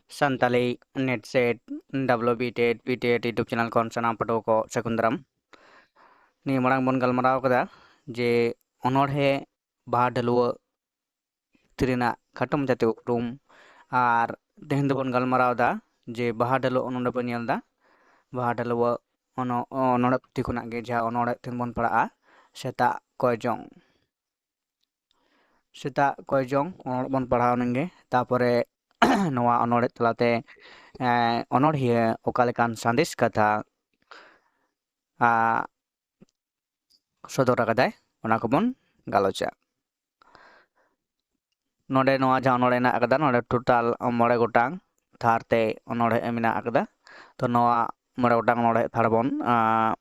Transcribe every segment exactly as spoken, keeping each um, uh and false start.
Santali NET SET, WB TET, BTET YouTube channel ᱠᱷᱚᱱ ᱥᱟᱱᱟᱢ ᱯᱟᱹᱴᱷᱩᱣᱟᱹ ᱠᱚ ᱥᱟᱹᱜᱩᱱ ᱫᱟᱨᱟᱢ᱾ ᱱᱤᱭᱟᱹ ᱢᱟᱲᱟᱝ ᱵᱚᱱ ᱜᱟᱞᱢᱟᱨᱟᱣ ᱠᱟᱫᱟ ᱡᱮ ᱚᱱᱚᱬᱦᱮ ᱵᱟᱦᱟ ᱰᱷᱟᱹᱞᱩᱣᱟᱹ ᱯᱩᱛᱷᱤ ᱨᱮᱱᱟᱜ ᱠᱷᱟᱴᱚ ᱢᱟᱪᱷᱟᱛᱮ ᱩᱯᱨᱩᱢ᱾ ᱟᱨ ᱛᱮᱦᱮᱧ ᱫᱚᱵᱚᱱ ᱜᱟᱞᱢᱟᱨᱟᱣ ᱮᱫᱟ ᱡᱮ ᱵᱟᱦᱟ ᱰᱷᱟᱹᱞᱩᱣᱟᱹ, ᱱᱚᱰᱮ ᱵᱚᱱ ᱧᱮᱞ ᱮᱫᱟ ᱵᱟᱦᱟ ᱰᱷᱟᱹᱞᱩᱣᱟᱹ ᱚᱱᱚ-, ᱚᱱᱚᱬᱦᱮ ᱯᱩᱛᱷᱤ ᱠᱷᱚᱱᱟᱜ ᱜᱮ, ᱡᱟᱦᱟᱸ ᱚᱱᱚᱬᱦᱮ ᱛᱮᱦᱮᱧ ᱵᱚᱱ ᱯᱟᱲᱦᱟᱜᱼᱟ ᱥᱮᱛᱟᱜ ᱠᱚᱭ ᱡᱚᱝ᱾ ᱥᱮᱛᱟᱜ ᱠᱚᱭ ᱡᱚᱝ ᱚᱱᱚᱬᱦᱮ ᱵᱚᱱ ᱯᱟᱲᱦᱟᱣ ᱞᱮᱱᱜᱮ, ᱛᱟᱯᱚᱨᱮ ᱱᱚᱣᱟ ᱚᱱᱚᱬᱦᱮ ᱛᱟᱞᱟᱛᱮ, ᱮᱸ, ᱚᱱᱚᱬᱦᱤᱭᱟᱹ ᱚᱠᱟ ᱞᱮᱠᱟᱱ ᱥᱟᱸᱫᱮᱥ ᱠᱟᱛᱷᱟ, ᱟ, ᱥᱚᱫᱚᱨ ᱟᱠᱟᱫᱟᱭ, ᱚᱱᱟ ᱠᱚᱵᱚᱱ ᱜᱟᱞᱚᱪᱟ᱾ ᱱᱚᱰᱮ ᱱᱚᱣᱟ ᱡᱟᱦᱟᱸ ᱚᱱᱚᱬᱦᱮ ᱦᱮᱱᱟᱜ ᱟᱠᱟᱫᱟ, ᱱᱚᱰᱮ total ᱢᱚᱬᱮ ᱜᱚᱴᱟᱝ ᱛᱷᱟᱨ ᱛᱮ ᱚᱱᱚᱬᱦᱮ ᱢᱮᱱᱟᱜ ᱟᱠᱟᱫᱟ᱾ ᱛᱚ ᱱᱚᱣᱟ ᱢᱚᱬᱮ ᱜᱚᱴᱟᱝ ᱚᱱᱚᱬᱦᱮ ᱛᱷᱟᱨ ᱵᱚᱱ, ᱟᱸ,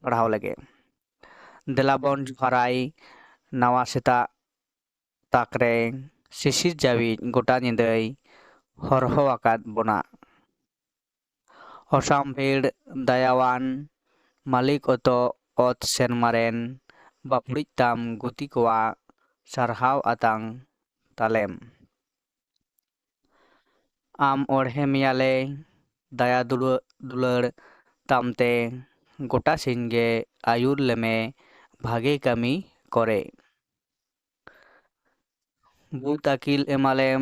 ᱯᱟᱲᱦᱟᱣ ᱞᱮᱜᱮ᱾ ᱫᱮᱞᱟ ᱵᱚᱱ ᱡᱚᱦᱟᱨᱟᱭ ᱱᱟᱣᱟ ᱥᱮᱛᱟᱜ ᱛᱟᱠ ᱨᱮ, ᱥᱤᱥᱤᱨ ᱡᱟᱹᱣᱤᱡ ᱜᱚᱴᱟ ᱧᱤᱫᱟᱹᱭ ᱦᱚᱨᱦᱚ ᱟᱠᱟᱫ ᱵᱚᱱᱟ᱾ ᱚᱥᱟᱢᱵᱷᱮᱲ ᱫᱟᱭᱟᱣᱟᱱ ᱢᱟᱹᱞᱤᱠ ᱚᱛᱚ ᱚᱛ ᱥᱮᱨᱢᱟ ᱨᱮᱱ, ᱵᱟᱯᱲᱤᱡ ᱛᱟᱢ ᱜᱩᱛᱤ ᱠᱚᱣᱟᱜ ᱥᱟᱨᱦᱟᱣ ᱟᱛᱟᱝ ᱛᱟᱞᱮᱢ᱾ ᱟᱢ ᱚᱲᱦᱮ ᱢᱮᱭᱟᱞᱮ ᱫᱟᱭᱟ ᱫᱩᱞᱟᱹ-, ᱫᱩᱞᱟᱹᱲ ᱛᱟᱢᱛᱮ, ᱜᱚᱴᱟ ᱥᱤᱧ ᱜᱮ ᱟᱹᱭᱩᱨ ᱞᱮᱢᱮ ᱵᱷᱟᱜᱮ ᱠᱟᱹᱢᱤ ᱠᱚᱨᱮ᱾ ᱵᱩᱫ ᱟᱹᱠᱤᱞ ᱮᱢᱟᱞᱮᱢ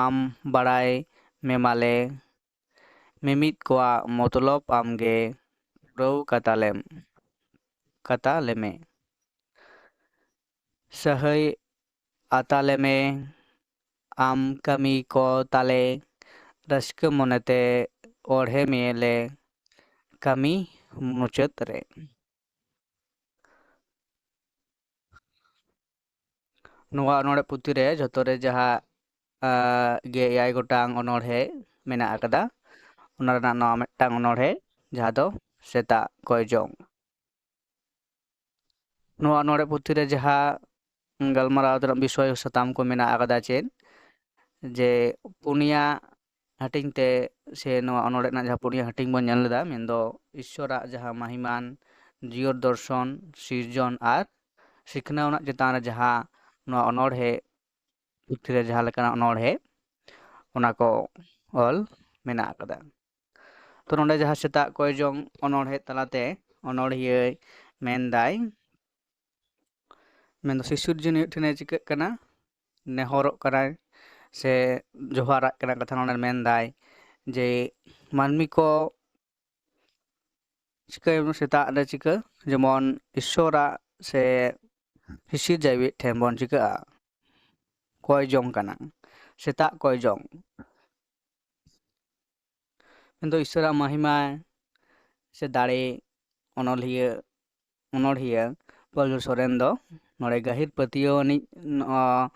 ᱟᱢ, ᱵᱟᱲᱟᱭ ᱢᱮᱢᱟᱞᱮ ᱢᱤᱢᱤᱫ ᱠᱚᱣᱟᱜ ᱢᱚᱛᱞᱚᱵ ᱟᱢᱜᱮ ᱯᱩᱨᱟᱹᱣ ᱠᱟᱛᱟᱞᱮᱢ, ᱠᱟᱛᱟᱞᱮᱢᱮ᱾ ᱥᱟᱹᱦᱟᱹᱭ ᱟᱛᱟᱞᱮᱢᱮ ᱟᱢ ᱠᱟᱹᱢᱤ ᱠᱚ ᱛᱟᱞᱮ, ᱨᱟᱹᱥᱠᱟᱹ ᱢᱚᱱᱮᱛᱮ ᱚᱲᱦᱮ ᱢᱮᱭᱮᱞᱮ ᱠᱟᱹᱢᱤ ᱢᱩᱪᱟᱹᱫ ᱨᱮ᱾ ᱱᱚᱣᱟ ᱚᱱᱚᱬᱦᱮ ᱯᱩᱛᱷᱤ ᱨᱮ ᱡᱷᱚᱛᱚ ᱨᱮ ᱡᱟᱦᱟᱸ, ᱟ, ᱜᱮ ᱮᱭᱟᱭ ᱜᱚᱴᱟᱝ ᱚᱱᱚᱬᱦᱮ ᱢᱮᱱᱟᱜ ᱟᱠᱟᱫᱟ᱾ ᱚᱱᱟ ᱨᱮᱱᱟᱜ ᱱᱚᱣᱟ ᱢᱤᱫᱴᱟᱝ ᱚᱱᱚᱬᱦᱮ, ᱡᱟᱦᱟᱸ ᱫᱚ ᱥᱮᱛᱟᱜ ᱠᱚᱭ ᱡᱚᱝ᱾ ᱱᱚᱣᱟ ᱚᱱᱚᱬᱦᱮ ᱯᱩᱛᱷᱤ ᱨᱮ ᱡᱟᱦᱟᱸ ᱜᱟᱞᱢᱟᱨᱟᱣ ᱛᱮᱱᱟᱜ ᱵᱤᱥᱚᱭ ᱥᱟᱛᱟᱢ ᱠᱚ ᱢᱮᱱᱟᱜ ᱟᱠᱟᱫᱟ ᱪᱮᱫ, ᱡᱮ ᱯᱩᱱᱭᱟ ᱦᱟᱹᱴᱤᱧ ᱛᱮ, ᱥᱮ ᱱᱚᱣᱟ ᱚᱱᱚᱬᱦᱮ ᱨᱮᱱᱟᱜ ᱡᱟᱦᱟᱸ ᱯᱩᱱᱭᱟ ᱦᱟᱹᱴᱤᱧ ᱵᱚᱱ ᱧᱮᱞ ᱞᱮᱫᱟ, ᱢᱮᱱᱫᱚ ᱤᱥᱥᱚᱨᱟᱜ ᱡᱟᱦᱟᱸ ᱢᱟᱹᱦᱤᱢᱟᱱ, ᱡᱤᱭᱚᱱ ᱫᱚᱨᱥᱚᱱ, ᱥᱤᱨᱡᱚᱱ ᱟᱨ ᱥᱤᱠᱷᱱᱟᱹᱣ ᱨᱮᱱᱟᱜ ᱪᱮᱛᱟᱱ ᱨᱮ ᱡᱟᱦᱟᱸ ᱱᱚᱣᱟ ᱚᱱᱚᱬᱦᱮ ᱯᱩᱛᱷᱤ ᱨᱮ ᱡᱟᱦᱟᱸ ᱞᱮᱠᱟᱱᱟᱜ ᱚᱱᱚᱬᱦᱮ, ᱚᱱᱟ ᱠᱚ ᱚᱞ ᱢᱮᱱᱟᱜ ᱟᱠᱟᱫᱟ᱾ ᱛᱚ ᱱᱚᱰᱮ ᱡᱟᱦᱟᱸ ᱥᱮᱛᱟᱜ ᱠᱚᱭ ᱡᱚᱝ ᱚᱱᱚᱬᱦᱮ ᱛᱟᱞᱟᱛᱮ ᱚᱱᱚᱬᱦᱤᱭᱟᱹᱭ ᱢᱮᱱᱫᱟᱭ, ᱢᱮᱱᱫᱚ ᱥᱤᱥᱤᱨᱡᱟᱹᱱᱤᱭᱟᱹ ᱴᱷᱮᱱᱮ ᱪᱤᱠᱟᱹᱜ ᱠᱟᱱᱟ, ᱱᱮᱦᱚᱨᱚᱜ ᱠᱟᱱᱟᱭ ᱥᱮ ᱡᱚᱦᱟᱨᱟᱜ ᱠᱟᱱᱟ, ᱠᱟᱛᱷᱟ ᱱᱚᱰᱮ ᱢᱮᱱᱫᱟᱭ ᱡᱮ ᱢᱟᱹᱱᱢᱤ ᱠᱚ ᱪᱤᱠᱟᱹᱭ ᱥᱮᱛᱟᱜ ᱨᱮ ᱪᱤᱠᱟᱹ, ᱡᱮᱢᱚᱱ ᱤᱥᱥᱚᱨᱟᱜ ᱥᱮ ᱥᱤᱥᱤᱨᱡᱟᱹᱣᱤᱡ ᱴᱷᱮᱱ ᱵᱚᱱ ᱪᱤᱠᱟᱹᱜᱼᱟ, ᱠᱚᱭ ᱡᱚᱝ ᱠᱟᱱᱟ, ᱥᱮᱛᱟᱜ ᱠᱚᱭ ᱡᱚᱝ᱾ ᱢᱮᱱᱫᱚ ᱤᱥᱥᱚᱨᱟᱜ ᱢᱟᱦᱤᱢᱟ ᱥᱮ ᱫᱟᱲᱮ ᱚᱱᱚᱞᱤᱭᱟᱹ ᱚᱱᱚᱬᱦᱤᱭᱟᱹ ᱯᱚᱞᱡᱚ ᱥᱚᱨᱮᱱ ᱫᱚ ᱱᱚᱰᱮ ᱜᱟᱹᱦᱤᱨ ᱯᱟᱹᱛᱭᱟᱹᱣ ᱟᱹᱱᱤᱡ, ᱱᱚ-,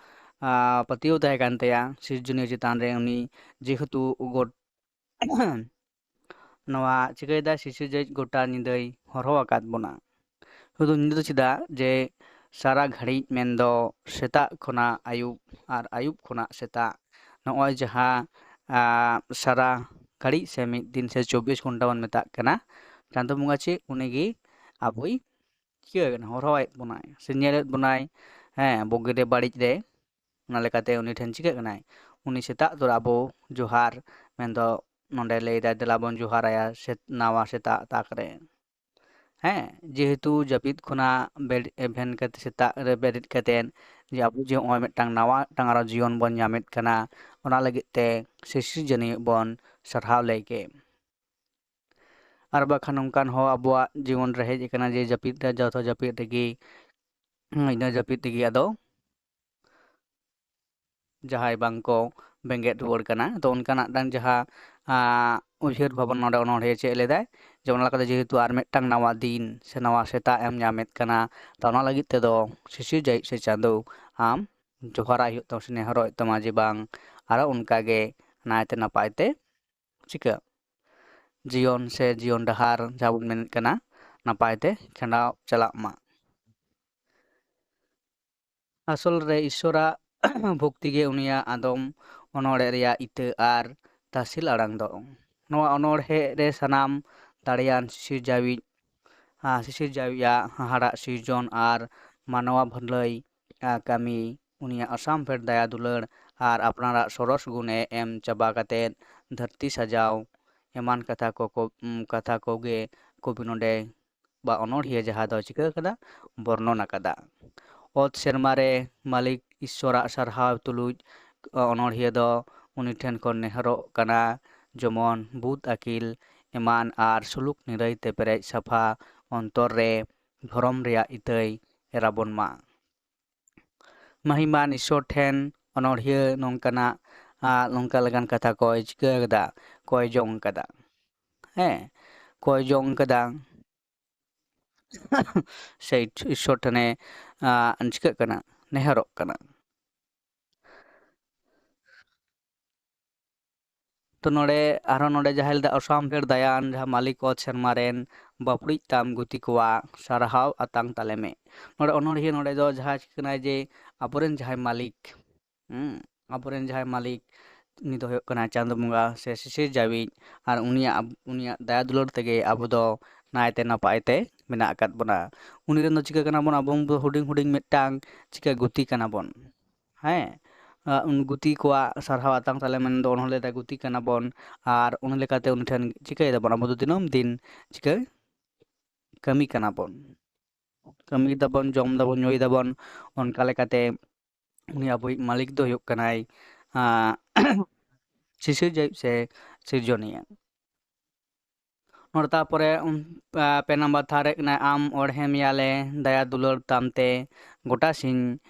ᱟ, ᱯᱟᱹᱛᱭᱟᱹᱣ ᱛᱟᱦᱮᱸ ᱠᱟᱱ ᱛᱟᱭᱟ ᱥᱤᱨᱡᱚᱱᱤᱭᱟᱹ ᱪᱮᱛᱟᱱ ᱨᱮ᱾ ᱩᱱᱤ ᱡᱮᱦᱮᱛᱩ ᱜᱚᱴ-, ᱱᱚᱣᱟ ᱪᱤᱠᱟᱹᱭᱮᱫᱟᱭ, ᱥᱤᱥᱤᱨᱡᱟᱹᱣᱤᱡ ᱜᱚᱴᱟ ᱧᱤᱫᱟᱹᱭ ᱦᱚᱨᱦᱚ ᱟᱠᱟᱫ ᱵᱚᱱᱟ᱾ ᱥᱩᱫᱷᱩ ᱧᱤᱫᱟᱹ ᱫᱚ ᱪᱮᱫᱟᱜ, ᱡᱮ ᱥᱟᱨᱟ ᱜᱷᱟᱹᱲᱤᱡ ᱢᱮᱱᱫᱚ ᱥᱮᱛᱟᱜ ᱠᱷᱚᱱᱟᱜ ᱟᱹᱭᱩᱵ ᱟᱨ ᱟᱹᱭᱩᱵ ᱠᱷᱚᱱᱟᱜ ᱥᱮᱛᱟᱜ, ᱱᱚᱜᱼᱚᱭ ᱡᱟᱦᱟᱸ, ᱟ, ᱥᱟᱨᱟ ᱜᱷᱟᱹᱲᱤᱡ ᱥᱮ ᱢᱤᱫ ᱫᱤᱱ ᱥᱮ ᱪᱚᱵᱵᱤᱥ ᱜᱷᱚᱱᱴᱟ ᱵᱚᱱ ᱢᱮᱛᱟᱜ ᱠᱟᱱᱟ, ᱪᱟᱸᱫᱳ ᱵᱚᱸᱜᱟ ᱪᱮᱫ ᱩᱱᱤᱜᱮ ᱟᱵᱚᱭ ᱪᱤᱠᱟᱹ ᱠᱟᱱᱟ, ᱦᱚᱨᱦᱚᱭᱮᱫ ᱵᱚᱱᱟᱭ ᱥᱮ ᱧᱮᱞᱮᱫ ᱵᱚᱱᱟᱭ, ᱦᱮᱸ, ᱵᱩᱜᱤ ᱨᱮ ᱵᱟᱹᱲᱤᱡ ᱨᱮ᱾ ᱚᱱᱟ ᱞᱮᱠᱟᱛᱮ ᱩᱱᱤ ᱴᱷᱮᱱ ᱪᱤᱠᱟᱹᱜ ᱠᱟᱱᱟᱭ, ᱩᱱᱤ ᱥᱮᱛᱟᱜ ᱛᱚᱨᱟ ᱟᱵᱚ ᱡᱚᱦᱟᱨ, ᱢᱮᱱᱫᱚ ᱱᱚᱰᱮ ᱞᱟᱹᱭᱫᱟᱭ, ᱫᱮᱞᱟ ᱵᱚᱱ ᱡᱚᱦᱟᱨᱟᱭᱟ ᱥᱮ ᱱᱟᱣᱟ ᱥᱮᱛᱟᱜ ᱛᱟᱠ ᱨᱮ᱾ ᱦᱮᱸ, ᱡᱮᱦᱮᱛᱩ ᱡᱟᱹᱯᱤᱫ ᱠᱷᱚᱱᱟᱜ ᱵᱮᱨᱮᱫ, ᱮᱵᱷᱮᱱ ᱠᱟᱛᱮ, ᱥᱮᱛᱟᱜ ᱨᱮ ᱵᱮᱨᱮᱫ ᱠᱟᱛᱮᱫ ᱡᱮ ᱟᱵᱚ ᱡᱮ ᱱᱚᱜᱼᱚᱭ ᱢᱤᱫᱴᱟᱝ ᱱᱟᱣᱟ ᱢᱤᱫᱴᱟᱝ ᱟᱨᱚ ᱡᱤᱭᱚᱱ ᱵᱚᱱ ᱧᱟᱢᱮᱫ ᱠᱟᱱᱟ, ᱚᱱᱟ ᱞᱟᱹᱜᱤᱫ ᱛᱮ ᱥᱤᱥᱤᱨᱡᱟᱹᱱᱤᱭᱟᱹ ᱵᱚᱱ ᱥᱟᱨᱦᱟᱣ ᱞᱟᱹᱭ ᱠᱮ᱾ ᱟᱨ ᱵᱟᱠᱷᱟᱱ ᱱᱚᱝᱠᱟᱱ ᱦᱚᱸ ᱟᱵᱚᱣᱟᱜ ᱡᱤᱭᱚᱱ ᱨᱮ ᱦᱮᱡ ᱟᱠᱟᱱᱟ ᱡᱮ ᱡᱟᱹᱯᱤᱫ ᱨᱮ, ᱡᱚᱛᱚ ᱡᱟᱹᱯᱤᱫ ᱨᱮᱜᱮ, ᱤᱱᱟᱹ ᱡᱟᱹᱯᱤᱫ ᱨᱮᱜᱮ ᱟᱫᱚ ᱡᱟᱦᱟᱸᱭ ᱵᱟᱝ ᱠᱚ ᱵᱮᱸᱜᱮᱫ ᱨᱩᱣᱟᱹᱲ ᱠᱟᱱᱟ᱾ ᱛᱚ ᱚᱱᱠᱟᱱᱟᱜ ᱢᱤᱫᱴᱟᱝ ᱡᱟᱦᱟᱸ, ᱟᱸ, ᱩᱭᱦᱟᱹᱨ ᱵᱷᱟᱵᱚᱱ ᱱᱚᱰᱮ ᱚᱱᱚᱬᱦᱮ ᱪᱮᱫ ᱞᱮᱫᱟᱭ, ᱡᱮ ᱚᱱᱟ ᱞᱮᱠᱟᱛᱮ ᱡᱮᱦᱮᱛᱩ ᱟᱨ ᱢᱤᱫᱴᱟᱝ ᱱᱟᱣᱟ ᱫᱤᱱ ᱥᱮ ᱱᱟᱣᱟ ᱥᱮᱛᱟᱜ ᱮᱢ ᱧᱟᱢᱮᱫ ᱠᱟᱱᱟ, ᱛᱚ ᱚᱱᱟ ᱞᱟᱹᱜᱤᱫ ᱛᱮᱫᱚ ᱥᱤᱥᱤᱨᱡᱟᱹᱣᱤᱡ ᱥᱮ ᱪᱟᱸᱫᱳ ᱟᱢ ᱡᱚᱦᱟᱨᱟᱭ ᱦᱩᱭᱩᱜ ᱛᱟᱢᱟ ᱥᱮ ᱱᱮᱦᱚᱨᱚᱜ ᱦᱩᱭᱩᱜ ᱛᱟᱢᱟ ᱡᱮ ᱵᱟᱝ ᱟᱨᱚ ᱚᱱᱠᱟᱜᱮ ᱱᱟᱭᱛᱮ ᱱᱟᱯᱟᱭ ᱛᱮ ᱪᱤᱠᱟᱹ ᱡᱤᱭᱚᱱ ᱥᱮ ᱡᱤᱭᱚᱱ ᱰᱟᱦᱟᱨ ᱡᱟᱦᱟᱸ ᱵᱚᱱ ᱢᱮᱱᱮᱫ ᱠᱟᱱᱟ, ᱱᱟᱯᱟᱭ ᱛᱮ ᱠᱷᱟᱸᱰᱟᱣ ᱪᱟᱞᱟᱜ ᱢᱟ᱾ ᱟᱥᱚᱞ ᱨᱮ ᱤᱥᱥᱚᱨᱟᱜ ᱵᱷᱚᱠᱛᱤ ᱜᱮ ᱩᱱᱤᱭᱟᱜ ᱟᱫᱚᱢ ᱚᱱᱚᱬᱦᱮ ᱨᱮᱭᱟᱜ ᱤᱛᱟᱹ ᱟᱨ ᱛᱟᱥᱤᱞ ᱟᱲᱟᱝ ᱫᱚ᱾ ᱱᱚᱣᱟ ᱚᱱᱚᱬᱦᱮ ᱨᱮ ᱥᱟᱱᱟᱢ ᱫᱟᱲᱮᱭᱟᱱ ᱥᱤᱥᱤᱨᱡᱟᱹᱣᱤᱡ, ᱟ, ᱥᱤᱥᱤᱨᱡᱟᱹᱣᱤᱡᱟᱜ ᱦᱟᱦᱟᱲᱟᱜ ᱥᱤᱨᱡᱚᱱ ᱟᱨ ᱢᱟᱱᱣᱟ ᱵᱷᱟᱹᱞᱟᱹᱭ, ᱟ, ᱠᱟᱹᱢᱤ, ᱩᱱᱤᱭᱟᱜ ᱚᱥᱟᱢᱵᱷᱮᱲ ᱫᱟᱭᱟ ᱫᱩᱞᱟᱹᱲ ᱟᱨ ᱟᱯᱱᱟᱨᱟᱜ ᱥᱚᱨᱚᱥ ᱜᱩᱱᱮ ᱮᱢ ᱪᱟᱵᱟ ᱠᱟᱛᱮᱫ ᱫᱷᱟᱹᱨᱛᱤ ᱥᱟᱡᱟᱣ ᱮᱢᱟᱱ ᱠᱟᱛᱷᱟ ᱠᱚ, ᱠᱚ, ᱩᱢ, ᱠᱟᱛᱷᱟ ᱠᱚᱜᱮ ᱠᱚᱵᱤ ᱱᱚᱰᱮ ᱵᱟ ᱚᱱᱚᱬᱦᱤᱭᱟᱹ ᱡᱟᱦᱟᱸ ᱫᱚ ᱪᱤᱠᱟᱹ ᱠᱟᱫᱟ, ᱵᱚᱨᱱᱚᱱ ᱟᱠᱟᱫᱟ᱾ ᱚᱛ ᱥᱮᱨᱢᱟ ᱨᱮ ᱢᱟᱹᱞᱤᱠ ᱤᱥᱥᱚᱨᱟᱜ ᱥᱟᱨᱦᱟᱣ ᱛᱩᱞᱩᱡ ᱚᱱᱚᱬᱦᱤᱭᱟᱹ ᱫᱚ ᱩᱱᱤ ᱴᱷᱮᱱ ᱠᱷᱚᱱ ᱱᱮᱦᱚᱨᱚᱜ ᱠᱟᱱᱟ, ᱡᱮᱢᱚᱱ ᱵᱩᱫ ᱟᱹᱠᱤᱞ ᱮᱢᱟᱱ ᱟᱨ ᱥᱩᱞᱩᱠ ᱱᱤᱨᱟᱹᱭ ᱛᱮ ᱯᱮᱨᱮᱡ ᱥᱟᱯᱷᱟ ᱚᱱᱛᱚᱨ ᱨᱮ ᱫᱷᱚᱨᱚᱢ ᱨᱮᱭᱟᱜ ᱤᱛᱟᱹᱭ ᱮᱨᱟᱵᱚᱱ ᱢᱟ᱾ ᱢᱟᱹᱦᱤᱢᱟᱱ ᱤᱥᱥᱚᱨ ᱴᱷᱮᱱ ᱚᱱᱚᱬᱦᱤᱭᱟᱹ ᱱᱚᱝᱠᱟᱱᱟᱜ, ᱟ, ᱱᱚᱝᱠᱟ ᱞᱮᱠᱟᱱ ᱠᱟᱛᱷᱟ ᱠᱚᱭ ᱪᱤᱠᱟᱹ ᱠᱟᱫᱟ, ᱠᱚᱭ ᱡᱚᱝ ᱠᱟᱫᱟ᱾ ᱦᱮᱸ, ᱠᱚᱭ ᱡᱚᱝ ᱠᱟᱫᱟ᱾ ᱥᱮ ᱤᱥᱥᱚᱨ ᱴᱷᱮᱱᱮ, ᱟ, ᱪᱤᱠᱟᱹᱜ ᱠᱟᱱᱟ, ᱱᱮᱦᱚᱨᱚᱜ ᱠᱟᱱᱟ᱾ ᱛᱚ ᱱᱚᱰᱮ ᱟᱨᱦᱚᱸ ᱱᱚᱰᱮ ᱡᱟᱦᱟᱸᱭ ᱞᱮᱫᱟ ᱚᱥᱟᱢᱵᱷᱮᱲ ᱫᱟᱭᱟᱱ, ᱡᱟᱦᱟᱸ ᱢᱟᱹᱞᱤᱠ ᱚᱛ ᱥᱮᱨᱢᱟ ᱨᱮᱱ ᱵᱟᱯᱲᱤᱡ ᱛᱟᱢ ᱜᱩᱛᱤ ᱠᱚᱣᱟᱜ ᱥᱟᱨᱦᱟᱣ ᱟᱛᱟᱝ ᱛᱟᱞᱮ ᱢᱮ᱾ ᱱᱚᱰᱮ ᱚᱱᱚᱬᱦᱤᱭᱟᱹ ᱱᱚᱰᱮ ᱫᱚ ᱡᱟᱦᱟᱸ ᱪᱤᱠᱟᱹ ᱠᱟᱱᱟᱭ ᱡᱮ ᱟᱵᱚᱨᱮᱱ ᱡᱟᱦᱟᱸᱭ ᱢᱟᱹᱞᱤᱠ, ᱦᱩᱸ, ᱟᱵᱚᱨᱮᱱ ᱡᱟᱦᱟᱸᱭ ᱢᱟᱹᱞᱤᱠ, ᱩᱱᱤ ᱫᱚ ᱦᱩᱭᱩᱜ ᱠᱟᱱᱟ ᱪᱟᱸᱫᱚ ᱵᱚᱸᱜᱟ ᱥᱮ ᱥᱤᱥᱤᱨ ᱡᱟᱹᱣᱤᱡ, ᱟᱨ ᱩᱱᱤᱭᱟᱜ, ᱩᱱᱤᱭᱟᱜ ᱫᱟᱭᱟ ᱫᱩᱞᱟᱹᱲ ᱛᱮᱜᱮ ᱟᱵᱚ ᱫᱚ ᱱᱟᱭᱛᱮ ᱱᱟᱯᱟᱭ ᱛᱮ ᱢᱮᱱᱟᱜ ᱟᱠᱟᱫ ᱵᱚᱱᱟ᱾ ᱩᱱᱤ ᱨᱮᱱ ᱫᱚ ᱪᱤᱠᱟᱹ ᱠᱟᱱᱟ ᱵᱚᱱ? ᱟᱵᱚ ᱫᱚ ᱦᱩᱰᱤᱧ ᱦᱩᱰᱤᱧ ᱢᱤᱫᱴᱟᱝ ᱪᱤᱠᱟᱹ ᱜᱩᱛᱤ ᱠᱟᱱᱟ ᱵᱚᱱ᱾ ᱦᱮᱸ, ᱟ, ᱩᱱ ᱜᱩᱛᱤ ᱠᱚᱣᱟᱜ ᱥᱟᱨᱦᱟᱣ ᱟᱛᱟᱝ ᱛᱟᱞᱮ ᱢᱮᱱᱫᱚ ᱚᱱᱚᱞ ᱞᱮᱫᱟ ᱜᱩᱛᱤ ᱠᱟᱱᱟ ᱵᱚᱱ, ᱟᱨ ᱚᱱᱟ ᱞᱮᱠᱟᱛᱮ ᱩᱱᱤ ᱴᱷᱮᱱ ᱪᱤᱠᱟᱹᱭ ᱫᱟᱵᱚᱱ? ᱟᱵᱚ ᱫᱚ ᱫᱤᱱᱟᱹᱢ ᱫᱤᱱ ᱪᱤᱠᱟᱹ ᱠᱟᱹᱢᱤ ᱠᱟᱱᱟ ᱵᱚᱱ, ᱠᱟᱹᱢᱤ ᱫᱟᱵᱚᱱ, ᱡᱚᱢ ᱫᱟᱵᱚᱱ, ᱧᱩᱭ ᱫᱟᱵᱚᱱ, ᱚᱱᱠᱟ ᱞᱮᱠᱟᱛᱮ ᱩᱱᱤ ᱟᱵᱚᱭᱤᱡ ᱢᱟᱹᱞᱤᱠ ᱫᱚ ᱦᱩᱭᱩᱜ ᱠᱟᱱᱟᱭ, ᱟᱸ, ᱥᱤᱥᱤᱨᱡᱟᱹᱣᱤᱡ ᱥᱮ ᱥᱤᱨᱡᱚᱱᱤᱭᱟᱹ᱾ ᱱᱚᱰᱮ ᱛᱟᱨᱯᱚᱨᱮ, ᱩᱢ, ᱟ, ᱯᱮ ᱱᱟᱢᱵᱟᱨ ᱛᱷᱟᱨ ᱨᱮ ᱠᱟᱱᱟᱭ, ᱟᱢ ᱚᱲᱦᱮ ᱢᱮᱭᱟᱞᱮ ᱫᱟᱭᱟ ᱫᱩᱞᱟᱹᱲ ᱛᱟᱢᱛᱮ, ᱜᱚᱴᱟ ᱥᱤᱧ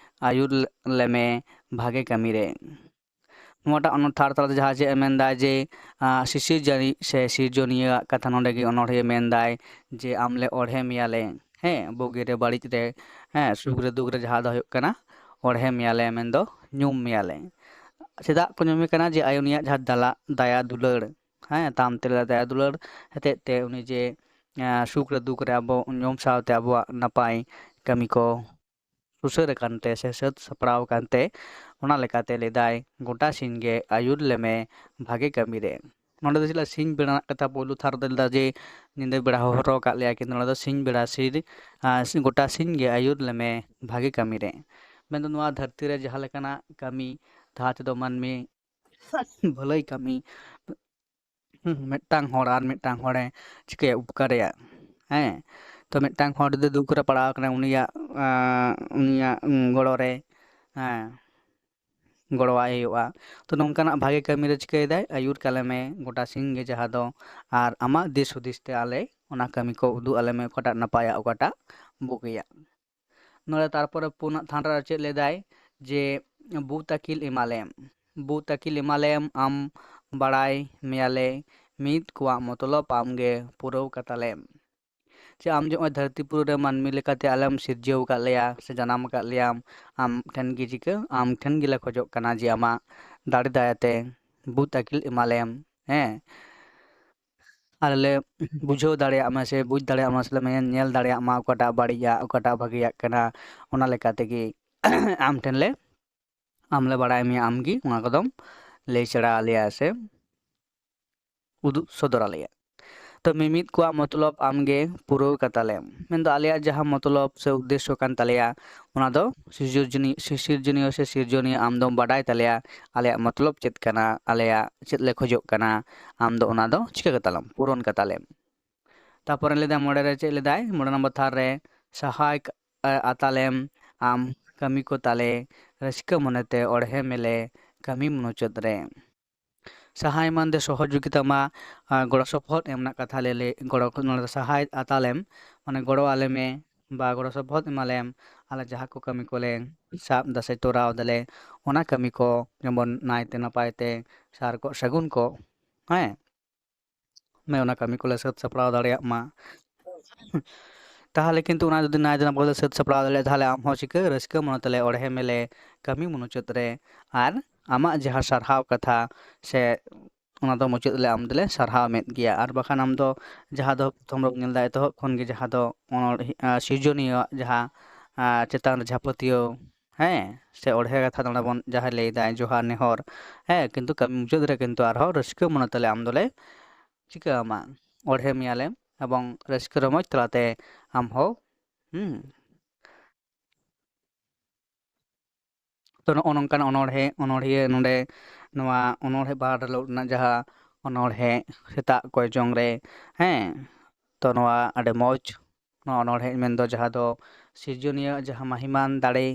ᱟᱹᱭᱩᱨ ᱞᱮᱢᱮ ᱵᱷᱟᱜᱮ ᱠᱟᱹᱢᱤ ᱨᱮ᱾ ᱱᱚᱣᱟᱴᱟᱜ ᱚᱱᱟ ᱛᱷᱟᱨ ᱛᱟᱞᱟᱛᱮ ᱡᱟᱦᱟᱸ ᱪᱮᱫ ᱮ ᱢᱮᱱᱫᱟ ᱡᱮ, ᱟ, ᱥᱤᱥᱤᱨ ᱡᱟᱹᱱᱤᱡ ᱥᱮ ᱥᱤᱨᱡᱚᱱᱤᱭᱟᱹᱣᱟᱜ ᱠᱟᱛᱷᱟ ᱱᱚᱰᱮ ᱜᱮ ᱚᱱᱚᱬᱦᱤᱭᱟᱹ ᱢᱮᱱᱫᱟᱭ ᱡᱮ, ᱟᱢ ᱞᱮ ᱚᱲᱦᱮ ᱢᱮᱭᱟᱞᱮ, ᱦᱮᱸ, ᱵᱩᱜᱤ ᱨᱮ ᱵᱟᱹᱲᱤᱡ ᱨᱮ, ᱦᱮᱸ, ᱥᱩᱠ ᱨᱮ ᱫᱩᱠ ᱨᱮ, ᱡᱟᱦᱟᱸ ᱫᱚ ᱦᱩᱭᱩᱜ ᱠᱟᱱᱟ ᱚᱲᱦᱮ ᱢᱮᱭᱟᱞᱮ, ᱢᱮᱱᱫᱚ ᱧᱩᱢ ᱢᱮᱭᱟᱞᱮ᱾ ᱪᱮᱫᱟᱜ ᱠᱚ ᱧᱩᱢᱮ ᱠᱟᱱᱟ? ᱡᱮ ᱟᱭᱳ ᱩᱱᱤᱭᱟᱜ ᱡᱟᱦᱟᱸ ᱫᱟᱞᱟ-, ᱫᱟᱭᱟ ᱫᱩᱞᱟᱹᱲ, ᱦᱮᱸ, ᱛᱟᱢ ᱛᱮᱞᱮ ᱫᱟᱭᱟ ᱫᱩᱞᱟᱹᱲ ᱦᱚᱛᱮᱡ ᱛᱮ ᱩᱱᱤ ᱡᱮ, ᱮᱸ, ᱥᱩᱠ ᱨᱮ ᱫᱩᱠ ᱨᱮ ᱟᱵᱚ ᱧᱩᱢ ᱥᱟᱶᱛᱮ ᱟᱵᱚᱣᱟᱜ ᱱᱟᱯᱟᱭ ᱠᱟᱹᱢᱤ ᱠᱚ ᱥᱩᱥᱟᱹᱨ ᱟᱠᱟᱱ ᱛᱮ ᱥᱮ ᱥᱟᱹᱛ ᱥᱟᱯᱲᱟᱣ ᱟᱠᱟᱱ ᱛᱮ, ᱚᱱᱟ ᱞᱮᱠᱟᱛᱮ ᱞᱟᱹᱭᱫᱟᱭ, "ᱜᱚᱴᱟ ᱥᱤᱧ ᱜᱮ ᱟᱹᱭᱩᱨ ᱞᱮᱢᱮ ᱵᱷᱟᱜᱮ ᱠᱟᱹᱢᱤ ᱨᱮ᱾" ᱱᱚᱰᱮ ᱫᱚ ᱪᱮᱫᱟᱜ ᱥᱤᱧ ᱵᱮᱲᱟ ᱨᱮᱱᱟᱜ ᱠᱟᱛᱷᱟ ᱯᱳᱭᱞᱳ ᱛᱷᱟᱨ ᱨᱮᱫᱚ ᱞᱟᱹᱭᱫᱟ ᱡᱮ ᱧᱤᱫᱟᱹ ᱵᱮᱲᱟ ᱦᱚᱦᱚ ᱦᱚᱴᱚ ᱟᱠᱟᱫ ᱞᱮᱭᱟ, ᱠᱤᱱᱛᱩ ᱱᱚᱰᱮ ᱫᱚ ᱥᱤᱧ ᱵᱮᱲᱟ ᱥᱤᱨ-, ᱟᱸ, ᱥᱤ-, ᱜᱚᱴᱟ ᱥᱤᱧ ᱜᱮ ᱟᱹᱭᱩᱨ ᱞᱮᱢᱮ ᱵᱷᱟᱜᱮ ᱠᱟᱹᱢᱤ ᱨᱮ᱾ ᱢᱮᱱᱫᱚ ᱱᱚᱣᱟ ᱫᱷᱟᱹᱨᱛᱤ ᱨᱮ ᱡᱟᱦᱟᱸ ᱞᱮᱠᱟᱱᱟᱜ ᱠᱟᱹᱢᱤ, ᱡᱟᱦᱟᱸ ᱛᱮᱫᱚ ᱢᱟᱹᱱᱢᱤ ᱵᱷᱟᱹᱞᱟᱹᱭ ᱠᱟᱹᱢᱤ, ᱦᱩᱸ, ᱢᱤᱫᱴᱟᱝ ᱦᱚᱲ ᱟᱨ ᱢᱤᱫᱴᱟᱝ ᱦᱚᱲᱮ ᱪᱤᱠᱟᱹᱭᱟ, ᱩᱯᱠᱟᱨᱮᱭᱟ᱾ ᱦᱮᱸ, ᱛᱚ ᱢᱤᱫᱴᱟᱝ ᱦᱚᱲ ᱡᱩᱫᱤ ᱫᱩᱠ ᱨᱮ ᱯᱟᱲᱟᱣ ᱟᱠᱟᱱᱟ, ᱩᱱᱤᱭᱟᱜ ᱟᱸ, ᱩᱱᱤᱭᱟᱜ ᱩᱸ, ᱜᱚᱲᱚ ᱨᱮ, ᱦᱮᱸ, ᱜᱚᱲᱚᱣᱟᱭ ᱦᱩᱭᱩᱜᱼᱟ᱾ ᱛᱚ ᱱᱚᱝᱠᱟᱱᱟᱜ ᱵᱷᱟᱜᱮ ᱠᱟᱹᱢᱤ ᱨᱮ ᱪᱤᱠᱟᱹᱭᱮᱫᱟᱭ, ᱟᱹᱭᱩᱨ ᱠᱟᱞᱮᱢᱮ ᱜᱚᱴᱟ ᱥᱤᱧ ᱜᱮ, ᱡᱟᱦᱟᱸ ᱫᱚ ᱟᱨ ᱟᱢᱟᱜ ᱫᱤᱥ ᱦᱩᱫᱤᱥ ᱛᱮ ᱟᱞᱮ ᱚᱱᱟ ᱠᱟᱹᱢᱤ ᱠᱚ ᱩᱫᱩᱜ ᱟᱞᱮᱢᱮ, ᱚᱠᱟᱴᱟᱜ ᱱᱟᱯᱟᱭᱟ, ᱚᱠᱟᱴᱟᱜ ᱵᱩᱜᱤᱭᱟ᱾ ᱱᱚᱰᱮ ᱛᱟᱨᱯᱚᱨᱮ ᱯᱩᱱᱟᱜ ᱛᱷᱟᱱ ᱨᱮ ᱪᱮᱫ ᱞᱟᱹᱭᱫᱟᱭ ᱡᱮ ᱵᱩᱛ ᱟᱹᱠᱤᱞ ᱮᱢᱟᱞᱮᱢ, ᱵᱩᱛ ᱟᱹᱠᱤᱞ ᱮᱢᱟᱞᱮᱢ, ᱟᱢ ᱵᱟᱲᱟᱭ ᱢᱮᱭᱟᱞᱮ ᱢᱤᱫ ᱠᱚᱣᱟᱜ ᱢᱚᱛᱞᱚᱵ ᱟᱢᱜᱮ ᱯᱩᱨᱟᱹᱣ ᱠᱟᱛᱟᱞᱮᱢ᱾ ᱡᱮ ᱟᱢ ᱡᱮ ᱱᱚᱜᱼᱚᱭ ᱫᱷᱟᱹᱨᱛᱤ ᱯᱩᱨᱤ ᱨᱮ ᱢᱟᱹᱱᱢᱤ ᱞᱮᱠᱟᱛᱮ ᱟᱞᱮᱢ ᱥᱤᱨᱡᱟᱹᱣ ᱟᱠᱟᱫ ᱞᱮᱭᱟ ᱥᱮ ᱡᱟᱱᱟᱢ ᱟᱠᱟᱫ ᱞᱮᱭᱟᱢ, ᱟᱢ ᱴᱷᱮᱱ ᱜᱮ ᱪᱤᱠᱟᱹ, ᱟᱢ ᱴᱷᱮᱱ ᱜᱮᱞᱮ ᱠᱷᱚᱡᱚᱜ ᱠᱟᱱᱟ ᱡᱮ ᱟᱢᱟᱜ ᱫᱟᱲᱮ ᱫᱟᱭᱟᱛᱮ ᱵᱩᱛ ᱟᱹᱠᱤᱞ ᱮᱢᱟᱞᱮᱢ, ᱦᱮᱸ᱾ ᱟᱞᱮ ᱞᱮ ᱵᱩᱡᱷᱟᱹᱣ ᱫᱟᱲᱮᱭᱟᱜ ᱢᱟ ᱥᱮ ᱵᱩᱡᱽ ᱫᱟᱲᱮᱭᱟᱜ ᱢᱟ ᱥᱮ ᱞᱮ ᱧᱮᱞ ᱫᱟᱲᱮᱭᱟᱜ ᱢᱟ ᱚᱠᱟᱴᱟᱜ ᱵᱟᱹᱲᱤᱡᱟᱜ, ᱚᱠᱟᱴᱟᱜ ᱵᱷᱟᱹᱜᱤᱭᱟᱜ ᱠᱟᱱᱟ, ᱚᱱᱟ ᱞᱮᱠᱟ ᱛᱮᱜᱮ ᱟᱢ ᱴᱷᱮᱱ ᱞᱮ, ᱟᱢ ᱞᱮ ᱵᱟᱲᱟᱭ ᱢᱮᱭᱟ, ᱟᱢ ᱜᱮ ᱚᱱᱟ ᱠᱚᱫᱚᱢ ᱞᱟᱹᱭ ᱥᱮᱬᱟ ᱟᱞᱮᱭᱟ ᱥᱮ ᱩᱫᱩᱜ ᱥᱚᱫᱚᱨ ᱟᱞᱮᱭᱟ᱾ ᱛᱚ ᱢᱤᱢᱤᱫ ᱠᱚᱣᱟᱜ ᱢᱚᱛᱞᱚᱵ ᱟᱢ ᱜᱮ ᱯᱩᱨᱟᱹᱣ ᱠᱟᱛᱟᱞᱮᱢ, ᱢᱮᱱᱫᱚ ᱟᱞᱮᱭᱟᱜ ᱡᱟᱦᱟᱸ ᱢᱚᱛᱞᱚᱵ ᱥᱮ ᱩᱫᱽᱫᱮᱥᱥᱚ ᱠᱟᱱ ᱛᱟᱞᱮᱭᱟ, ᱚᱱᱟ ᱫᱚ ᱥᱤᱨᱡᱚᱱᱤ-, ᱥᱤ-, ᱥᱤᱨᱡᱚᱱᱤᱭᱟᱹ ᱥᱮ ᱥᱤᱨᱡᱚᱱᱤᱭᱟᱹ ᱟᱢ ᱫᱚᱢ ᱵᱟᱰᱟᱭ ᱛᱟᱞᱮᱭᱟ, ᱟᱞᱮᱭᱟᱜ ᱢᱚᱛᱞᱚᱵ ᱪᱮᱫ ᱠᱟᱱᱟ, ᱟᱞᱮᱭᱟᱜ ᱪᱮᱫ ᱞᱮ ᱠᱷᱚᱡᱚᱜ ᱠᱟᱱᱟ, ᱟᱢ ᱫᱚ ᱚᱱᱟ ᱫᱚ ᱪᱤᱠᱟᱹ ᱠᱟᱛᱟᱞᱮᱢ, ᱯᱩᱨᱚᱱ ᱠᱟᱛᱟᱞᱮᱢ᱾ ᱛᱟᱯᱚᱨᱮ ᱞᱟᱹᱭᱫᱟᱭ ᱢᱚᱬᱮ ᱨᱮ ᱪᱮᱫ ᱞᱮᱫᱟᱭ, ᱢᱚᱬᱮ ᱱᱚᱢᱵᱚᱨ ᱛᱷᱟᱨ ᱨᱮ, ᱥᱟᱦᱟᱭ ᱠ-, ᱟ-, ᱟᱛᱟᱞᱮᱢ ᱟᱢ ᱠᱟᱹᱢᱤ ᱠᱚ ᱛᱟᱞᱮ, ᱨᱟᱹᱥᱠᱟᱹ ᱢᱚᱱᱮᱛᱮ ᱚᱲᱦᱮ ᱢᱮᱞᱮ ᱠᱟᱹᱢᱤ ᱢᱩᱪᱟᱹᱫ ᱨᱮ᱾ ᱥᱟᱦᱟᱭ ᱢᱟᱱ ᱫᱚ ᱥᱚᱦᱚᱡᱳᱜᱤᱛᱟ ᱢᱟ, ᱟ, ᱜᱚᱲᱚ ᱥᱚᱯᱚᱦᱚᱫ ᱮᱢ ᱨᱮᱱᱟᱜ ᱠᱟᱛᱷᱟ ᱞᱮ ᱞᱟᱹᱭ, ᱜᱚᱲᱚ, ᱱᱚᱰᱮ ᱫᱚ ᱥᱟᱦᱟᱭ ᱟᱛᱟᱞᱮᱢ, ᱢᱟᱱᱮ ᱜᱚᱲᱚ ᱟᱞᱮ ᱢᱮ ᱵᱟ ᱜᱚᱲᱚ ᱥᱚᱯᱚᱦᱚᱫ ᱮᱢᱟᱞᱮᱢ, ᱟᱞᱮ ᱡᱟᱦᱟᱸ ᱠᱚ ᱠᱟᱹᱢᱤ ᱠᱚᱞᱮ ᱥᱟᱵ ᱫᱟ ᱥᱮ ᱛᱚᱨᱟᱣ ᱫᱟᱞᱮ, ᱚᱱᱟ ᱠᱟᱹᱢᱤ ᱠᱚ ᱡᱮᱢᱚᱱ ᱱᱟᱭᱛᱮ ᱱᱟᱯᱟᱭ ᱛᱮ ᱥᱟᱨ ᱠᱚᱜ ᱥᱟᱹᱜᱩᱱ ᱠᱚᱜ, ᱦᱮᱸ, ᱢᱮ ᱚᱱᱟ ᱠᱟᱹᱢᱤ ᱠᱚᱞᱮ ᱥᱟᱹᱛ ᱥᱟᱯᱲᱟᱣ ᱫᱟᱲᱮᱭᱟᱜ ᱢᱟ᱾ ᱛᱟᱦᱚᱞᱮ ᱠᱤᱱᱛᱩ ᱚᱱᱟ ᱡᱩᱫᱤ ᱱᱟᱭᱛᱮ ᱱᱟᱯᱟᱭ ᱛᱮ ᱥᱟᱹᱛ ᱥᱟᱯᱲᱟᱣ ᱫᱟᱲᱮᱭᱟᱜᱼᱟ, ᱛᱟᱦᱚᱞᱮ ᱟᱢ ᱦᱚᱸ ᱪᱤᱠᱟᱹ ᱨᱟᱹᱥᱠᱟᱹ ᱢᱚᱱᱮ ᱛᱮᱞᱮ ᱚᱲᱦᱮ ᱢᱮᱞᱮ ᱠᱟᱹᱢᱤ ᱢᱩᱪᱟᱹᱫ ᱨᱮ, ᱟᱨ ᱟᱢᱟᱜ ᱡᱟᱦᱟᱸ ᱥᱟᱨᱦᱟᱣ ᱠᱟᱛᱷᱟ ᱥᱮ ᱚᱱᱟ ᱫᱚ ᱢᱩᱪᱟᱹᱫ ᱨᱮ ᱟᱢ ᱫᱚᱞᱮ ᱥᱟᱨᱦᱟᱣ ᱢᱮᱫ ᱜᱮᱭᱟ᱾ ᱟᱨ ᱵᱟᱠᱷᱟᱱ ᱟᱢ ᱫᱚ ᱡᱟᱦᱟᱸ ᱫᱚ ᱯᱨᱚᱛᱷᱚᱢ ᱨᱮᱵᱚᱱ ᱧᱮᱞ ᱮᱫᱟ ᱮᱛᱚᱦᱚᱵ ᱠᱷᱚᱱ ᱜᱮ ᱡᱟᱦᱟᱸ ᱫᱚ ᱚᱱᱚᱲ-, ᱟ, ᱥᱤᱨᱡᱚᱱᱤᱭᱟᱹᱣᱟᱜ ᱡᱟᱦᱟᱸ, ᱟ, ᱪᱮᱛᱟᱱ ᱨᱮ ᱡᱟᱦᱟᱸ ᱯᱟᱹᱛᱭᱟᱹᱣ, ᱦᱮᱸ, ᱥᱮ ᱚᱲᱦᱮ ᱠᱟᱛᱷᱟ ᱱᱚᱰᱮ ᱵᱚᱱ ᱡᱟᱦᱟᱸᱭ ᱞᱟᱹᱭ ᱮᱫᱟᱭ ᱡᱚᱦᱟᱨ ᱱᱮᱦᱚᱨ, ᱦᱮᱸ, ᱠᱤᱱᱛᱩ ᱠᱟᱹᱢᱤ ᱢᱩᱪᱟᱹᱫ ᱨᱮ ᱠᱤᱱᱛᱩ ᱟᱨᱦᱚᱸ ᱨᱟᱹᱥᱠᱟᱹ ᱢᱚᱱᱮ ᱛᱮᱞᱮ ᱟᱢ ᱫᱚᱞᱮ ᱪᱤᱠᱟᱹ ᱟᱢᱟ, ᱚᱲᱦᱮ ᱢᱮᱭᱟᱞᱮ ᱮᱵᱚᱝ ᱨᱟᱹᱥᱠᱟᱹ ᱨᱚᱢᱚᱡᱽ ᱛᱟᱞᱟᱛᱮ ᱟᱢ ᱦᱚᱸ, ᱦᱩᱸ, ᱛᱚ, ᱱᱚᱜᱼᱚ ᱱᱚᱝᱠᱟᱱ ᱚᱱᱚᱬᱦᱮ, ᱚᱱᱚᱬᱦᱤᱭᱟᱹ ᱱᱚᱰᱮ ᱱᱚᱣᱟ ᱚᱱᱚᱬᱦᱮ ᱵᱟᱦᱟ ᱰᱷᱟᱹᱞᱚᱜ ᱨᱮᱱᱟᱜ ᱡᱟᱦᱟᱸ ᱚᱱᱚᱬᱦᱮ ᱥᱮᱛᱟᱜ ᱠᱚᱭ ᱡᱚᱝ ᱨᱮ, ᱦᱮᱸ, ᱛᱚ, ᱱᱚᱣᱟ ᱟᱹᱰᱤ ᱢᱚᱡᱽ ᱱᱚᱣᱟ ᱚᱱᱚᱬᱦᱮ ᱢᱮᱱᱫᱚ ᱡᱟᱦᱟᱸ ᱫᱚ ᱥᱤᱨᱡᱚᱱᱤᱭᱟᱹ ᱡᱟᱦᱟᱸ ᱢᱟᱹᱦᱤᱢᱟᱱ ᱫᱟᱲᱮ,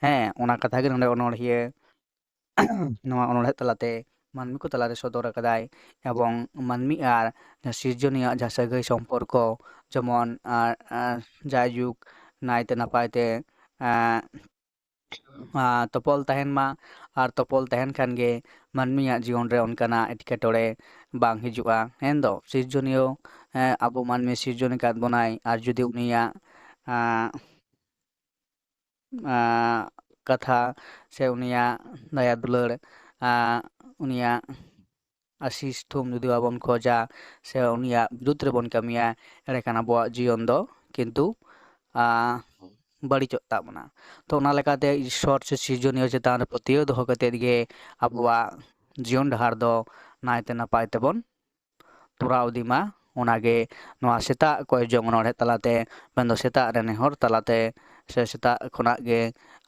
ᱦᱮᱸ, ᱚᱱᱟ ᱠᱟᱛᱷᱟ ᱜᱮ ᱱᱚᱰᱮ ᱚᱱᱚᱬᱦᱤᱭᱟᱹ ᱱᱚᱣᱟ ᱚᱱᱚᱬᱦᱮ ᱛᱟᱞᱟᱛᱮ ᱢᱟᱹᱱᱢᱤ ᱠᱚ ᱛᱟᱞᱟᱨᱮ ᱥᱚᱫᱚᱨ ᱟᱠᱟᱫᱟᱭ᱾ ᱮᱵᱚᱝ ᱢᱟᱹᱱᱢᱤ ᱟᱨ ᱥᱤᱨᱡᱚᱱᱤᱭᱟᱹ ᱡᱟᱦᱟᱸ ᱥᱟᱹᱜᱟᱹᱭ ᱥᱚᱢᱯᱚᱨᱠᱚ, ᱡᱮᱢᱚᱱ, ᱟᱨ, ᱟᱨ, ᱡᱟᱭᱡᱩᱜᱽ ᱱᱟᱭᱛᱮ ᱱᱟᱯᱟᱭ ᱛᱮ, ᱟᱨ, ᱟᱨ, ᱛᱚᱯᱚᱞ ᱛᱟᱦᱮᱱ ᱢᱟ᱾ ᱟᱨ ᱛᱚᱯᱚᱞ ᱛᱟᱦᱮᱱ ᱠᱷᱟᱱ ᱜᱮ ᱢᱟᱹᱱᱢᱤᱭᱟᱜ ᱡᱤᱭᱚᱱ ᱨᱮ ᱚᱱᱠᱟᱱᱟᱜ ᱮᱴᱠᱮᱴᱚᱬᱮ ᱵᱟᱝ ᱦᱤᱡᱩᱜᱼᱟ᱾ ᱢᱮᱱᱫᱚ ᱥᱤᱨᱡᱚᱱᱤᱭᱟᱹ, ᱮᱸ, ᱟᱵᱚ ᱢᱟᱹᱱᱢᱤ ᱥᱤᱨᱡᱚᱱ ᱟᱠᱟᱫ ᱵᱚᱱᱟᱭ, ᱟᱨ ᱡᱩᱫᱤ ᱩᱱᱤᱭᱟᱜ, ᱟᱸ, ᱟᱸ, ᱠᱟᱛᱷᱟ ᱥᱮ ᱩᱱᱤᱭᱟᱜ ᱫᱟᱭᱟ ᱫᱩᱞᱟᱹᱲ, ᱟᱸ, ᱩᱱᱤᱭᱟᱜ ᱟᱥᱤᱥ ᱛᱷᱩᱢ ᱡᱩᱫᱤ ᱵᱟᱵᱚᱱ ᱠᱷᱚᱡᱟ ᱥᱮ ᱩᱱᱤᱭᱟᱜ ᱵᱤᱨᱩᱫᱽ ᱨᱮᱵᱚᱱ ᱠᱟᱹᱢᱤᱭᱟ, ᱮᱸᱰᱮᱠᱷᱟᱱ ᱟᱵᱚᱣᱟᱜ ᱡᱤᱭᱚᱱ ᱫᱚ ᱠᱤᱱᱛᱩ, ᱟᱸ, ᱵᱟᱹᱲᱤᱡᱚᱜ ᱛᱟᱵᱚᱱᱟ᱾ ᱛᱚ, ᱚᱱᱟ ᱞᱮᱠᱟᱛᱮ ᱤᱥᱥᱚᱨ ᱥᱮ ᱥᱤᱨᱡᱚᱱᱤᱭᱟᱹ ᱪᱮᱛᱟᱱ ᱨᱮ ᱯᱟᱹᱛᱭᱟᱹᱣ ᱫᱚᱦᱚ ᱠᱟᱛᱮᱫ ᱜᱮ ᱟᱵᱚᱣᱟᱜ ᱡᱤᱭᱚᱱ ᱰᱟᱦᱟᱨ ᱫᱚ ᱱᱟᱭᱛᱮ ᱱᱟᱯᱟᱭ ᱛᱮᱵᱚᱱ ᱛᱚᱨᱟᱣ ᱤᱫᱤ ᱢᱟ᱾ ᱚᱱᱟᱜᱮ ᱱᱚᱣᱟ ᱥᱮᱛᱟᱜ ᱠᱚᱭ ᱡᱚᱝ ᱚᱱᱚᱬᱦᱮ ᱛᱟᱞᱟᱛᱮ, ᱢᱮᱱᱫᱚ ᱥᱮᱛᱟᱜ ᱨᱮ ᱱᱮᱦᱚᱨ ᱛᱟᱞᱟᱛᱮ, ᱥᱮ ᱥᱮᱛᱟᱜ ᱠᱷᱚᱱᱟᱜ ᱜᱮ,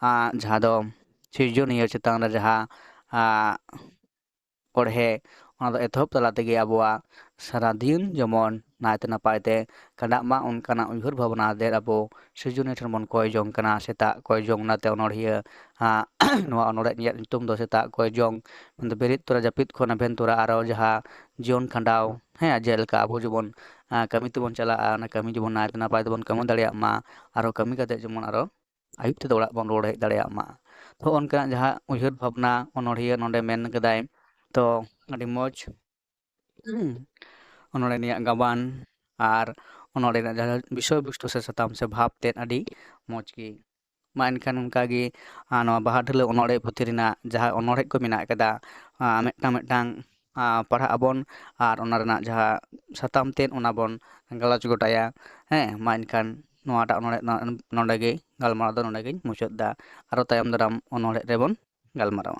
ᱟᱸ, ᱡᱟᱦᱟᱸ ᱫᱚ ᱥᱤᱨᱡᱚᱱᱤᱭᱟᱹ ᱪᱮᱛᱟᱱ ᱨᱮ ᱡᱟᱦᱟᱸ, ᱟᱸ, ᱚᱬᱦᱮ, ᱚᱱᱟ ᱫᱚ ᱮᱛᱚᱦᱚᱵ ᱛᱟᱞᱟ ᱛᱮᱜᱮ ᱟᱵᱚᱣᱟᱜ ᱥᱟᱨᱟ ᱫᱤᱱ ᱡᱮᱢᱚᱱ ᱱᱟᱭᱛᱮ ᱱᱟᱯᱟᱭ ᱛᱮ ᱠᱷᱟᱸᱰᱟᱜ ᱢᱟ, ᱚᱱᱠᱟᱱᱟᱜ ᱩᱭᱦᱟᱹᱨ ᱵᱷᱟᱵᱽᱱᱟ ᱟᱛᱮᱫ ᱟᱵᱚ ᱥᱤᱨᱡᱚᱱᱤᱭᱟᱹ ᱴᱷᱮᱱ ᱵᱚᱱ ᱠᱚᱭ ᱡᱚᱝ ᱠᱟᱱᱟ᱾ ᱥᱮᱛᱟᱜ ᱠᱚᱭ ᱡᱚᱝ ᱚᱱᱟᱛᱮ ᱚᱱᱚᱬᱦᱤᱭᱟᱹ, ᱟᱸ, ᱱᱚᱣᱟ ᱚᱱᱚᱬᱦᱮ ᱨᱮᱭᱟᱜ ᱧᱩᱛᱩᱢ ᱫᱚ ᱥᱮᱛᱟᱜ ᱠᱚᱭ ᱡᱚᱝ, ᱢᱮᱱᱫᱚ ᱵᱮᱨᱮᱫ ᱛᱚᱨᱟ ᱡᱟᱹᱯᱤᱫ ᱠᱷᱚᱱ ᱮᱵᱷᱮᱱ ᱛᱚᱨᱟ ᱟᱨᱚ ᱡᱟᱦᱟᱸ ᱡᱤᱭᱚᱱ ᱠᱷᱟᱸᱰᱟᱣ, ᱦᱮᱸ, ᱡᱮᱞᱮᱠᱟ ᱟᱵᱚ ᱡᱮᱢᱚᱱ, ᱟᱸ, ᱠᱟᱹᱢᱤ ᱛᱮᱵᱚᱱ ᱪᱟᱞᱟᱜᱼᱟ, ᱚᱱᱟ ᱠᱟᱹᱢᱤ ᱡᱮᱢᱚᱱ ᱱᱟᱭᱛᱮ ᱱᱟᱯᱟᱭ ᱛᱮᱵᱚᱱ ᱠᱟᱹᱢᱤ ᱫᱟᱲᱮᱭᱟᱜ ᱢᱟ, ᱟᱨᱚ ᱠᱟᱹᱢᱤ ᱠᱟᱛᱮ ᱡᱮᱢᱚᱱ ᱟᱨᱚ ᱟᱹᱭᱩᱵ ᱛᱮᱫᱚ ᱚᱲᱟᱜ ᱵᱚᱱ ᱨᱩᱣᱟᱹᱲ ᱦᱮᱡ ᱫᱟᱲᱮᱭᱟᱜ ᱢᱟ᱾ ᱛᱚ, ᱚᱱᱠᱟᱱᱟᱜ ᱡᱟᱦᱟᱸ ᱩᱭᱦᱟᱹᱨ ᱵᱷᱟᱵᱽᱱᱟ ᱚᱱᱚᱬᱦᱤᱭᱟᱹ ᱱᱚᱰᱮ ᱢᱮᱱ ᱠᱟᱫᱟᱭ, ᱛᱚ, ᱟᱹᱰᱤ ᱢᱚᱡᱽ ᱚᱱᱚᱬᱦᱮ ᱨᱮᱭᱟᱜ ᱜᱟᱵᱟᱱ ᱟᱨ ᱚᱱᱚᱬᱦᱮ ᱨᱮᱱᱟᱜ ᱡᱟᱦᱟᱸ ᱵᱤᱥᱚᱭ ᱵᱚᱥᱛᱩ ᱥᱮ ᱥᱟᱛᱟᱢ ᱥᱮ ᱵᱷᱟᱵᱽ ᱛᱮᱫ ᱟᱹᱰᱤ ᱢᱚᱡᱽ ᱜᱮ᱾ ᱢᱟ ᱮᱱᱠᱷᱟᱱ ᱚᱱᱠᱟᱜᱮ, ᱟᱨ ᱱᱚᱣᱟ ᱵᱟᱦᱟ ᱰᱷᱟᱹᱞᱟᱹᱜ ᱚᱱᱚᱬᱦᱮ ᱯᱩᱛᱷᱤ ᱨᱮᱱᱟᱜ ᱡᱟᱦᱟᱸ ᱚᱱᱚᱬᱦᱮ ᱠᱚ ᱢᱮᱱᱟᱜ ᱠᱟᱫᱟ, ᱟᱸ, ᱢᱤᱫᱴᱟᱝ ᱢᱤᱫᱴᱟᱝ, ᱟᱸ, ᱯᱟᱲᱦᱟᱜ ᱟᱵᱚᱱ ᱟᱨ ᱚᱱᱟ ᱨᱮᱱᱟᱜ ᱡᱟᱦᱟᱸ ᱥᱟᱛᱟᱢ ᱛᱮᱫ ᱚᱱᱟ ᱵᱚᱱ ᱜᱟᱞᱚᱪ ᱜᱚᱴᱟᱭᱟ᱾ ᱦᱮᱸ, ᱢᱟ ᱮᱱᱠᱷᱟᱱ ᱱᱚᱣᱟᱴᱟᱜ ᱚᱱᱚᱬᱦᱮ ᱱᱚᱰᱮ ᱜᱮ ᱜᱟᱞᱢᱟᱨᱟᱣ ᱫᱚ ᱱᱚᱰᱮ ᱜᱤᱧ ᱢᱩᱪᱟᱹᱫ ᱮᱫᱟ᱾ ᱟᱨᱚ ᱛᱟᱭᱚᱢ ᱫᱟᱨᱟᱢ ᱚᱱᱚᱬᱦᱮ ᱨᱮᱵᱚᱱ ᱜᱟᱞᱢᱟᱨᱟᱣᱟ᱾